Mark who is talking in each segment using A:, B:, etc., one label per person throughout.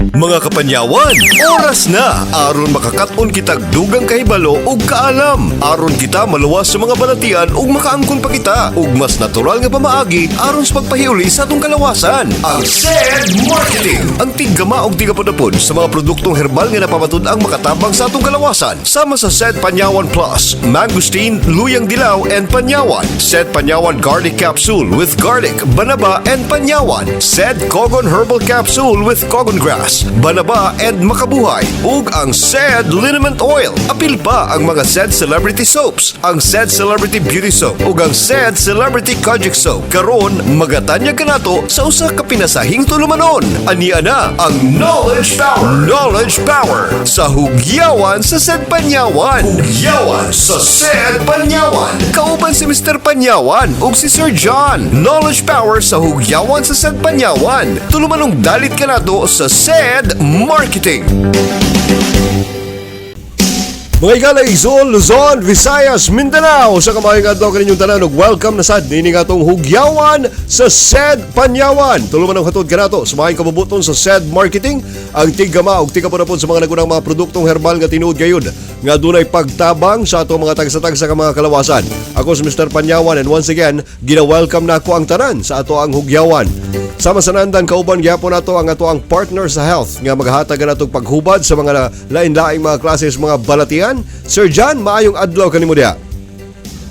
A: Mga kapanyawan, oras na aron makakaton kitag dugang kahibalo ug kaalam. Aron kita maluwas sa mga balatian ug makaangkon pa kita ug mas natural nga pamaagi aron sa pagpahiuli sa atong kalawasan. Ang SED Marketing, ang tiggama og tigapudapod sa mga produktong herbal nga napamatud-ang makatabang sa atong kalawasan. Sama sa SED Panyawan Plus, Mangosteen, Luyang Dilaw and Panyawan. SED Panyawan Garlic Capsule with garlic, banaba and panyawan. SED Kogon Herbal Capsule with Kogon Grass, banaba and makabuhay. Ug ang SED Liniment Oil. Apil pa ang mga SED Celebrity Soaps, ang SED Celebrity Beauty Soap ug ang SED Celebrity Kojic Soap. Karon magatanyag kanato sa usa ka pinasahing tulumanon. Ania na ang Knowledge Power. Knowledge Power sa Hugyawan sa SED Panyawan. Hugyawan sa SED Panyawan. Kauban si Mr. Panyawan ug si Sir John. Knowledge Power sa Hugyawan sa SED Panyawan. Tulumanong dalit kanato sa SED Marketing. Mga higala igsoon, Luzon, Visayas, Mindanao, sa kamaayong adlaw kaninyong tanan ug welcome na sad niini nga atong Hugyawan sa SED Panyawan. Tulumanong hatod kanato sa maayong kabubuton sa SED Marketing, ang tiggama ug tigapunapon sa mga nagunang mga produktong herbal nga tinuod gayud nga dunay pagtabang sa atong mga tagsa-tagsa ka mga kalawasan. Ako si Mr. Panyawan and once again, gina-welcome na ako ang tanan sa ato ang Hugyawan. Sama sa nandan, kauban gyapon nato ang ato ang partner sa health nga maghatag nato paghubad sa mga lain-laing mga klase sa mga balatian. Sir John, maayong adlaw kanimo diha.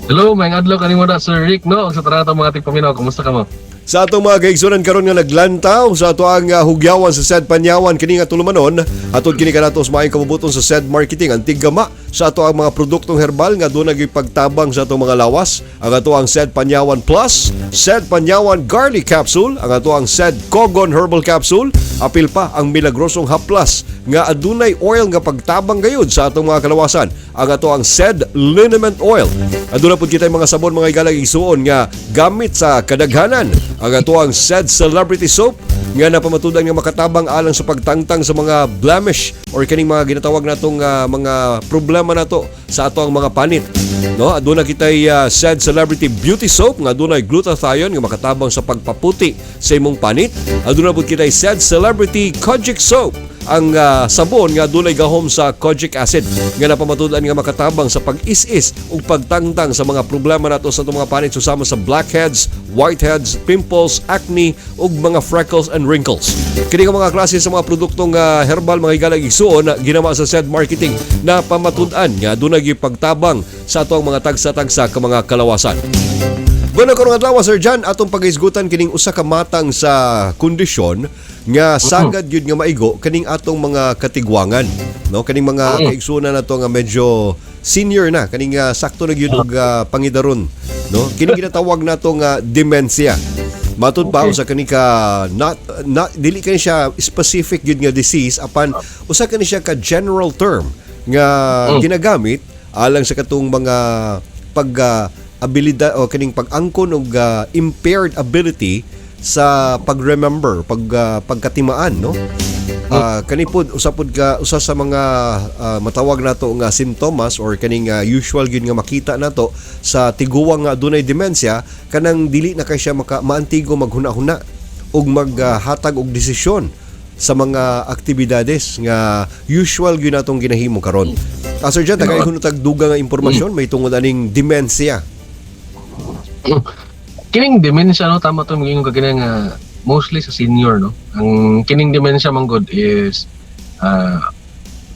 B: Hello, maayong adlaw kanimo da, Sir Rick, no? Ug sa tanan atong mga tigpaminaw, kumusta ka mo?
A: Sa atong mga kaigsunan karon nga naglantaw sa ato ang hugyawan sa SED Panyawan kini nga tulumanon, atod kini kanato sa maayong kabubuton sa SED Marketing, ang tiggama sa ato ang mga produktong herbal nga dunay pagtabang sa atong mga lawas, ang ato ang SED Panyawan Plus, SED Panyawan Garlic Capsule, ang ato ang SED Kogon Herbal Capsule, apil pa ang milagrosong haplas nga adunay oil nga pagtabang gayud sa atong mga kalawasan, ang ato ang SED Liniment Oil. Aduna pud kita mga sabon, mga higalang igsuon, nga gamit sa kadaghanan, ang ato ang SED Celebrity Soap nga napamatudan nga makatabang alang sa pagtangtang sa mga blemish or kaning mga ginatawag natong mga problema nato sa ato ang mga panit, no? Aduna kitay SED Celebrity Beauty Soap nga adunay glutathione nga makatabang sa pagpaputi sa imong panit. Aduna pud kitay SED Celebrity Kojic Soap, ang sabon nga adunay gahom sa kojic acid nga napamatudan nga makatabang sa pag-is-is ug pagtangtang sa mga problema nato sa atong mga panit susama sa blackheads, whiteheads, pimples, acne ug mga freckles and wrinkles. Kini nga mga klase sa mga produktong herbal, mga higalang igsuon, na ginama sa SED Marketing na pamatud-an nga adunay gipagtabang sa atong mga tagsa-tagsa ka mga kalawasan. Bueno, karong adlaw, Sir John, atong paghisgutan kining usa ka matang sa kondisyon nga sagad gyud nga maigo kaning atong mga katigwangan, no? Kaning mga kaigsunan nato nga medyo senior na, kaning sakto na gyud og pangidaron, no? Kini ginatawag nato nga dementia. Matud pa usa kani ka not not dili kani siya specific gyud nga disease, apan usa kani siya ka general term nga ginagamit alang sa katong mga pag abilidad o kaning pag-angkon og impaired ability sa pag-remember, pagkatimaan, no? Kani pod usa pod ka usa sa mga matawag nato nga simptomas or kaning usual gyud nga makita nato sa tiguang nga adunay dementia, kanang dili na kay siya maka maantigo maghuna-huna ug maghatag og desisyon sa mga aktibidades nga usual gyud natong ginahimo karon. Sir John, tagay kuno tag dugang nga impormasyon may tungod aning dementia.
B: Kining dementia, no, tama to maging ka kini nga mostly sa senior, no. Ang kining dementia man gud is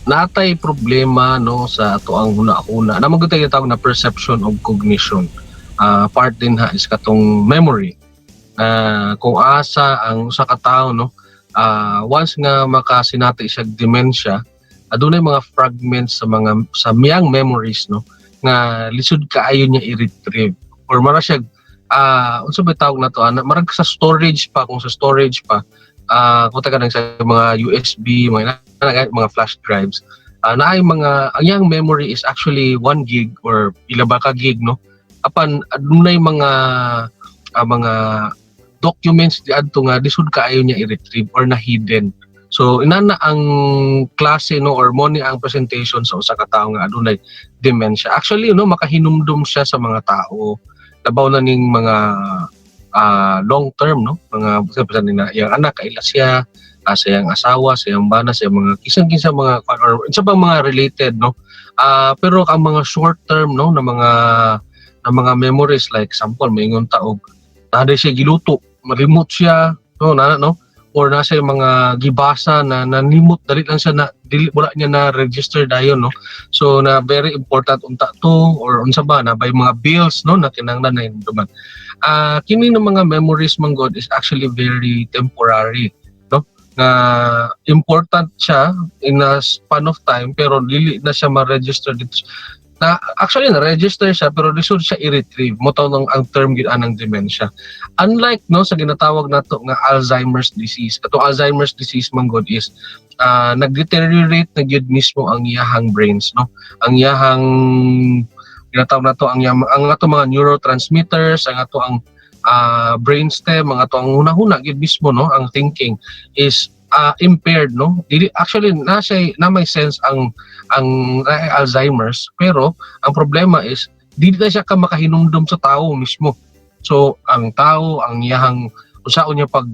B: natay problema, no, sa ato ang huna-huna. Na man gud tayo tawag na perception of cognition. Part din ha is katong memory. Kung asa ang usa ka tawo, no, once nga makasinati siya dementia, adunay mga fragments sa mga sa miyang memories, no, nga lisod kaayo niya i-retrieve or mara siya unsa ba tawag na to, marag sa storage pa, kung sa storage pa, kung taga sa mga USB, mga flash drives, naay mga ang iyang memory is actually 1 gig or ila ba ka gig, no, apan adunay mga documents diadto nga lisod kaayo niya i-retrieve or na hidden. So inana ang klase, no, or mo ni ang presentation sa usa ka tawo nga adunay dementia. Actually, no, makahinumdum siya sa mga tao, labaw na ning mga long term, no, mga sa nina iyang anak, kaila siya. sa iyang asawa, sa iyang bana, sa iyang mga kisang-kinsa mga or sa bang mga related, no. Pero ang mga short term, no, na mga memories, like example, maingon ta og naa siya giluto, malimot siya, no, na, no, or nasa yung mga gibasa na nanimot, dali lang siya na dili, wala niya na register dayon, no. So na very important unta to or unsa ba na by mga bills, no, na kinahanglan na hinumduman. Kini ng mga memories man god is actually very temporary, no, nga important siya in a span of time pero dili na siya ma-register dito na. Actually, na-register siya pero lisod siya i-retrieve mo tawag ang term gid anang dementia, unlike, no, sa ginatawag nato nga Alzheimer's disease. Kato Alzheimer's disease man god is nag-deteriorate na gyud mismo ang iyahang brains, no, ang iyahang ginatawag nato ang ato mga neurotransmitters, ang ato ang brainstem, ang ato ang hunahuna gyud mismo, no, ang thinking is impaired, no. Dili actually na siya na may sense ang Alzheimer's, pero ang problema is dili na siya ka makahinumdum sa tao mismo. So ang tao, ang iyahang usaon niya pag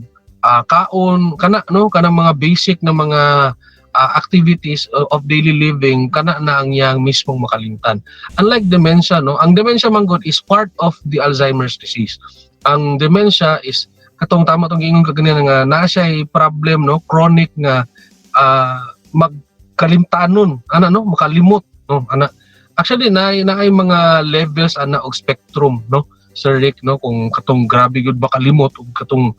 B: kaon kana, no, kanang mga basic na mga activities of daily living, kana na ang iyang mismong makalimtan, unlike dementia, no. Ang dementia man gud is part of the Alzheimer's disease. Ang dementia is katong tama tong giingon kaganina nga naa siya problem, no, chronic nga magkalimtanon ana, no, makalimot, no, ana. Actually, na naay mga levels ana og spectrum, no, Sir Rick, no, kung katong grabe gud makalimot ug katong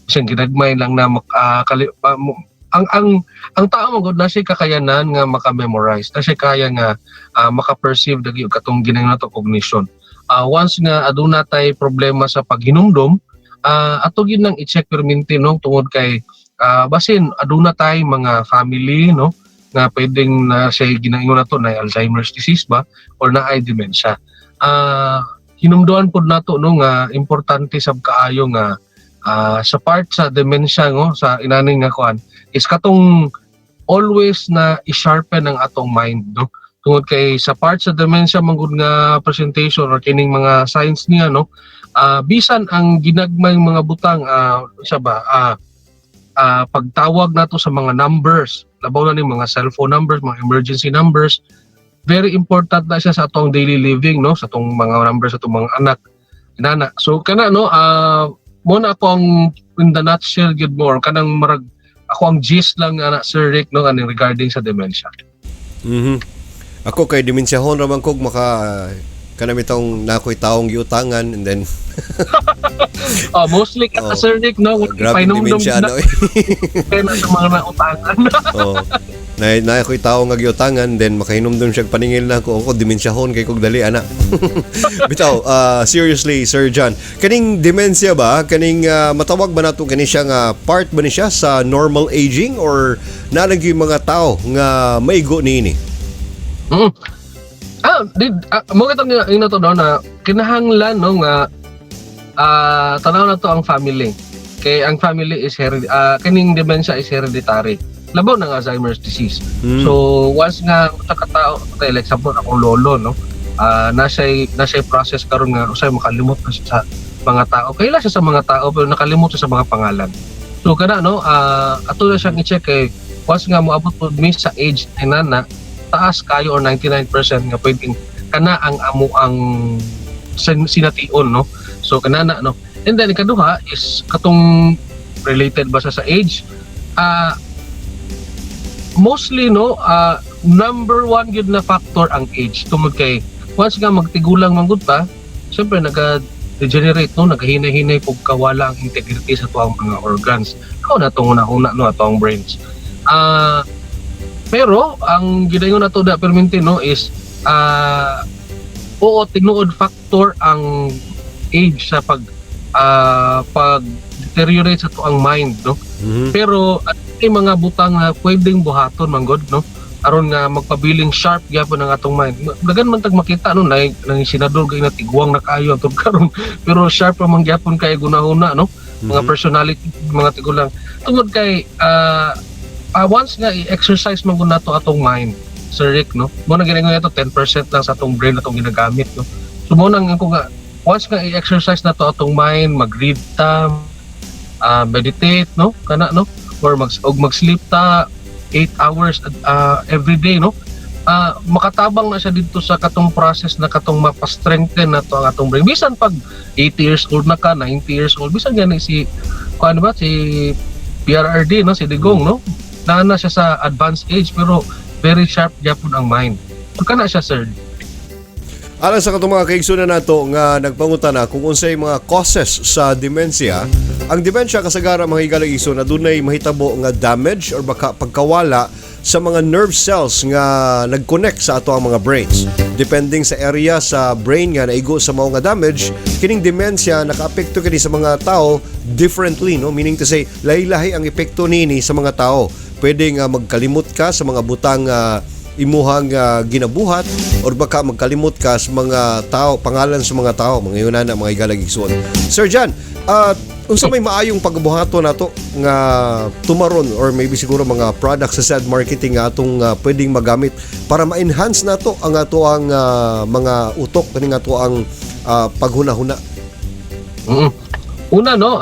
B: siyang ginagmay lang na mak, ah, kali, ah, mo- ang tao man gud na siya kakayanan nga maka-memorize, na siya kaya nga maka-perceive dagi og katong ginang nato cognition. Once nga aduna tay problema sa paghinumdom, ato gyud nang i-check perminti, no, tungod kay basin aduna tay mga family, no, nga pwedeng na siya ginaingon nato na Alzheimer's disease ba or na ay dementia. Hinumduan pod nato, no, nga importante sab kaayo nga sa part sa dementia, no, sa inaning nga kuan is katong always na i-sharpen ang atong mind, no, tungod kay sa part sa dementia man gud nga presentation or kining mga signs niya, no, bisan ang ginagmay mga butang, sa ba pagtawag nato sa mga numbers, labaw na ni mga cellphone numbers, mga emergency numbers, very important na siya sa atong daily living, no, sa atong mga numbers, sa atong mga anak inana. So kana, no, mo na ako ang in the nutshell gyud more kanang marag ako ang gist lang ana, Sir Rick, no, kaning regarding sa dementia.
A: Ako kay demensyahon ra man kog maka kanang bitong na ako'y taong giutangan and then
B: Oh, mostly ka, Sir Rick, no,
A: grabe
B: pahinumdum
A: dementia
B: na
A: ano.
B: Kay na sa mga nautangan.
A: Oh. Na ako'y taong nga giutangan, then makahinumdum siya paningil na ako, ako demensyahon kay kog dali ana. Bitaw, seriously, Sir John, kaning dementia ba, kaning matawag ba nato kani siya nga part ba ni siya sa normal aging or naa lang gyud mga tao nga maigo niini?
B: Mo kitong ino to, no, na kinahanglan, no, nga tanaw na to ang family. Kay ang family is kining dementia is hereditary. Labaw ng Alzheimer's disease. So once nga usa ka tao, okay, like example akong lolo, no. Nasa process karon nga usay makalimot na siya sa mga tao. Kaila siya sa mga tao pero nakalimot siya sa mga pangalan. So kana, no, ato na siyang i-check kay once nga moabot pod mi sa age na taas kayo or 99% nga pwedeng kana ang amo ang sination, no. So kana na, no. And then ikaduha is katong related ba siya sa age? Mostly, no, number one gyud na factor ang age tungod kay once nga magtigulang man gud ta, syempre naga degenerate, no, nagahinay-hinay pug kawala ang integrity sa tuang mga organs ako na tong una-una, no, atong brains. Pero ang gidayon nato da perminti, no, is oo, tinuod factor ang age sa pag deteriorate sa tuang mind, no. Pero at may mga butang na pwedeng buhaton man god, no, aron nga magpabiling sharp gyapon ang atong mind. Dagan man tag makita, no, na nang senador gay na tiguang na kayo atong karon pero sharp pa man gyapon kay gunahuna, no, mga personality, mga tigulang, tungod kay once nga i-exercise man gud nato atong mind, Sir Rick, no, mo na ginaingon nato 10% lang sa atong brain atong ginagamit, no. So mo nang ko nga once nga i-exercise nato atong mind, mag-read ta, meditate, no, kana, no. Or og mag-sleep ta 8 hours every day, no? Makatabang na siya dito sa katong process na katong mapa-strengthen na to ang atong brain. Bisan pag 80 years old na ka, 90 years old, bisan gani si kuan ba, si PRRD, no, si Digong, no, naa na siya sa advanced age pero very sharp gyapon ang mind. So kana siya, sir.
A: Alang sa katong mga kaigsunan nato nga nagpangutana kung unsay mga causes sa dementia, ang dementia kasagara, mga higalang igsoon, adunay mahitabo nga damage or baka pagkawala sa mga nerve cells nga nag-connect sa ato ang mga brains. Depending sa area sa brain nga naigo sa mao nga damage, kining dementia nakaapekto kini sa mga tao differently, no? Meaning to say, lahi-lahi ang epekto nini sa mga tao. Pwede nga magkalimot ka sa mga butang imuhang ginabuhat or baka magkalimot ka sa mga tao, pangalan sa mga tao, mga yun na, mga higalang igsoon. Sir John, unsa may maayong pagbuhato nato nga tumaron or maybe siguro mga products sa said marketing nga atong pwedeng magamit para ma-enhance nato ang ato ang mga utok, kaning ato ang paghuna-huna?
B: Una, no,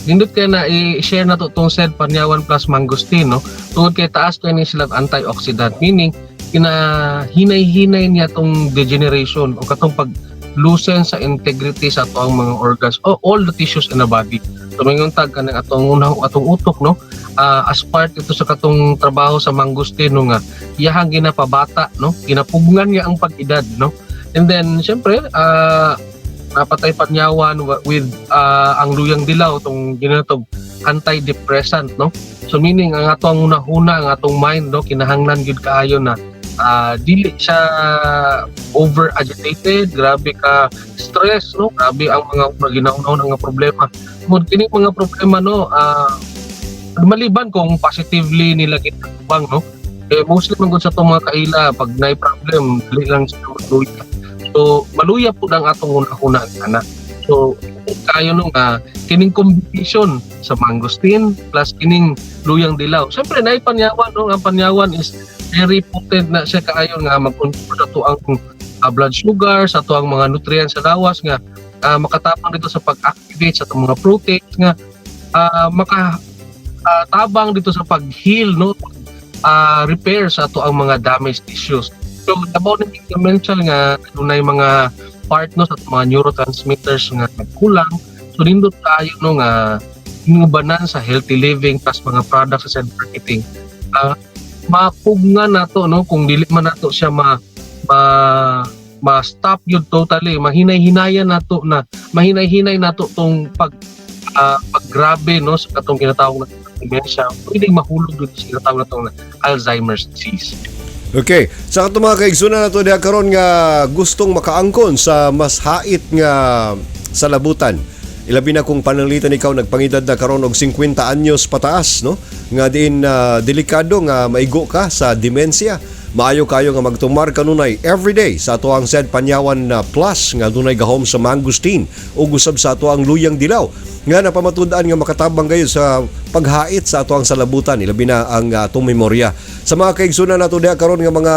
B: nindot kay na i-share na to tong said Panyawan plus mangosteen, no. Tungod kay taas kay ni sila antioxidant, meaning kina hinay-hinay niya tong degeneration o katong pag loosen sa integrity sa ato ang mga organs o all the tissues in the body. So mingon tag kanang atong unang atong utok, no, as part ito sa katong trabaho sa mangosteen, no, nga iyahang ginapabata, no, ginapugngan niya ang pag-edad, no. And then syempre napatay panyawan with ang luyang dilaw, tong ginatog antidepressant, no. So meaning ang atong hunahuna, ang atong mind, no, kinahanglan gyud kaayo na dili siya over agitated, grabe ka stress, no, grabe ang mga ginahunahuna nga problema. Tungod kini mga problema, no, maliban kung positively nila gitabang, no, eh mostly man gud sa atong mga kaila, pag naay problem dili lang sila maluya. So maluya pud ang atong hunahuna ana. So kayo no nga kining combination sa mangosteen plus kining luyang dilaw. Siyempre naay panyawan, no, ang panyawan is very potent na siya kaayo nga mag-control sa atoang blood sugar, sa atoang mga nutrients sa lawas nga makatabang dito sa pag-activate sa atong mga proteins nga maka tabang dito sa pag-heal, no, repair sa ato ang mga damaged tissues. So about ng dementia nga dunay mga part, no, sa atong mga neurotransmitters nga nagkulang. So nindot tayo, no, nga inubanan sa healthy living plus mga products sa marketing. Mapugnan nato, no, kung dili man nato siya ma ma-stop yun totally, mahinay-hinayan nato na mahinay-hinay nato tong paggrabe, no, sa katong ginatawag na dementia, pwedeng mahulog dito sa ginatawag na tong Alzheimer's disease.
A: Okay, sa katong mga kaigsunan nato diha karon nga gustong makaangkon sa mas hait nga salabutan. Ilabi na kung pananglitan ikaw nagpangidad na karon og 50 anyos pataas, no? Nga diin delikado nga maigo ka sa demensia. Maayo kayo nga magtumar kanunay everyday sa ato ang said Panyawan na Plus nga dunay gahom sa mangosteen ug usab sa ato ang luyang dilaw nga napamatud-an nga makatabang gayon sa paghait sa ato ang salabutan, ilabi na ang atong memorya. Sa mga kaigsunan nato diha karon nga mga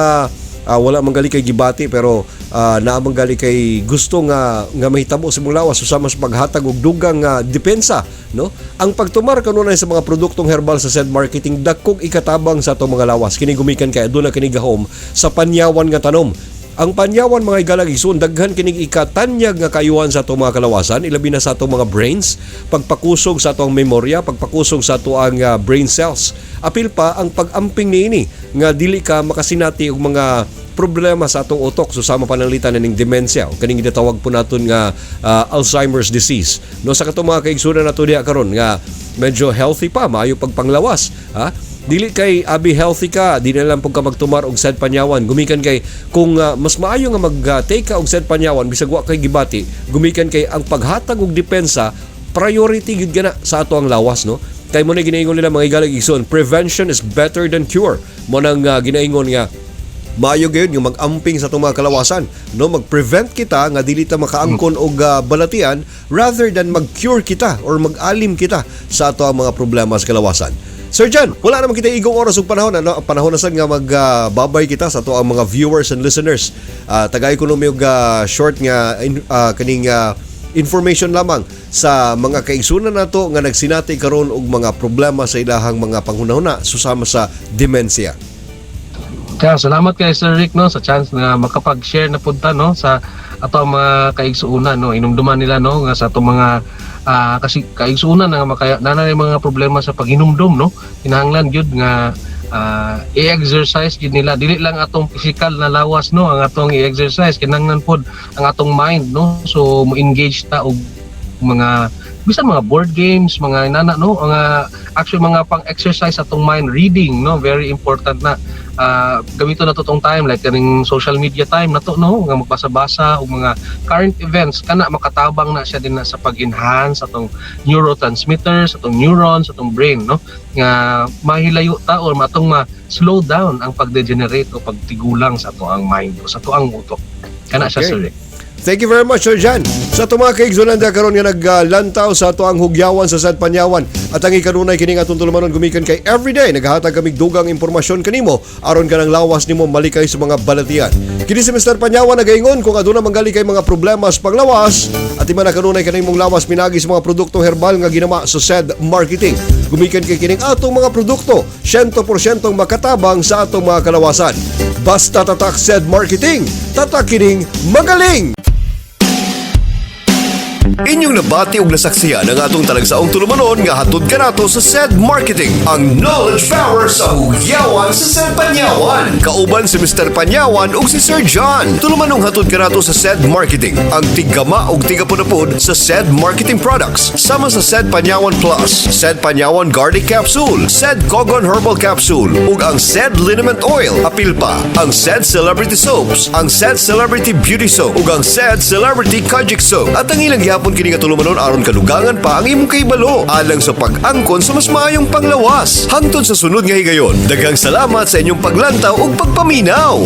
A: wala man gali kay gibati pero naa man gali kay gusto nga nga mahitabo sa imong lawas usama sa paghatag og dugang nga depensa, no, ang pagtumar kanunay sa mga produktong herbal sa said marketing, dakog ikatabang sa atong mga lawas. Kini gumikan kay aduna kini gahom sa panyawan nga tanom. Ang panyawan, mga higalang igsoon, daghan kining ikatanyag nga kayuhan sa atong mga kalawasan, ilabi na sa atong mga brains, pagpakusog sa atong memorya, pagpakusog sa atong brain cells. Apil pa ang pag-amping niini nga dili ka makasinati og mga problema sa atong utok, susama pananglitan ning dementia o kaning ginatawag po naton nga Alzheimer's disease. No, sa katong mga kaigsunan nato diha karon nga medyo healthy pa, maayo pagpanglawas, ha? Dili kay abi healthy ka, di na lang pud ka magtumar og said panyawan. Gumikan kay kung mas maayo nga mag-take ka og said panyawan bisag wa kay gibati, gumikan kay ang paghatag og depensa priority gyud gana sa ato ang lawas, no? Kay mo na ginaingon nila, mga higalang igsoon, prevention is better than cure. Mo nang ginaingon nga maayo gyud nga mag-amping sa atong mga kalawasan, no, mag-prevent kita nga dili ta makaangkon og balatian rather than mag-cure kita or mag-alim kita sa ato ang mga problema sa kalawasan. Sir John, wala naman kita igong oras ug panahon, ano, panahon na sad nga mag-babay kita sa ato ang mga viewers and listeners. Tagay ko og short nga kaning information lamang sa mga kaigsunan nato nga nagsinati karon og mga problema sa ilahang mga panghunahuna susama sa dementia?
B: Kaya salamat kay Sir Rick, no, sa chance nga makapag-share na pud ta, no, sa ato ang mga kaigsuonan, no. Inumduman nila, no, nga sa atong mga kasi kaigsuonan nga makaya na mga problema sa paghinumdum, no, kinahanglan gyud nga i-exercise gyud nila. Dili lang atong physical na lawas, no, ang atong i-exercise. Kinahanglan pod ang atong mind, no. So mo-engage ta og mga bisan mga board games, mga inana, no, mga actually mga pang-exercise atong mind, reading, no. Very important na gamiton na to tong time, like kaning social media time na to, no, nga magbasa-basa og mga current events. Kana makatabang na siya din na sa pag-enhance atong neurotransmitters, atong neurons, atong brain, no, nga mahilayo ta or matong ma-slow down ang pag-degenerate o pagtigulang sa ato ang mind o sa ato ang utok. Kana siya, Sir Rick.
A: Thank you very much, Sir Jan. Sa ato mga kaigsunan karon nga naglantaw sa ato ang hugyawan sa Sad Panyawan at ang ikanunay kini nga atong tulumanon gumikan kay everyday naghahatag kami dugang impormasyon kanimo aron kanang lawas nimo malikay sa mga balatian. Kini si Mr. Panyawan nagaingon kung aduna manggali kay mga problema sa panglawas at ima na kanunay kanang imong lawas pinagi sa mga produktong herbal nga ginama sa SED Marketing. Gumikan kay kining atong mga produkto 100% makatabang sa atong mga kalawasan. Basta tatak SED Marketing, tatak kining magaling! Inyong nabati og nasaksihan ang atong talagsaong tulumanon nga hatod kanato sa SED Marketing, ang knowledge power sa hugyawan sa SED Panyawan. Kauban si Mr. Panyawan ug si Sir John. Tulumanong hatod kanato sa SED Marketing, ang tiggama ug tigapunapod sa SED Marketing Products, sama sa SED Panyawan Plus, SED Panyawan Garlic Capsule, SED Kogon Herbal Capsule, ug ang SED Liniment Oil. Apil pa ang SED Celebrity Soaps, ang SED Celebrity Beauty Soap, ug ang SED Celebrity Kojic Soap. At ang ilang gihapon kini nga tulumanon aron kadugangan pa ang imong kahibalo alang sa pag-angkon sa mas maayong panglawas. Hangtod sa sunod nga higayon, daghang salamat sa inyong paglantaw ug pagpaminaw.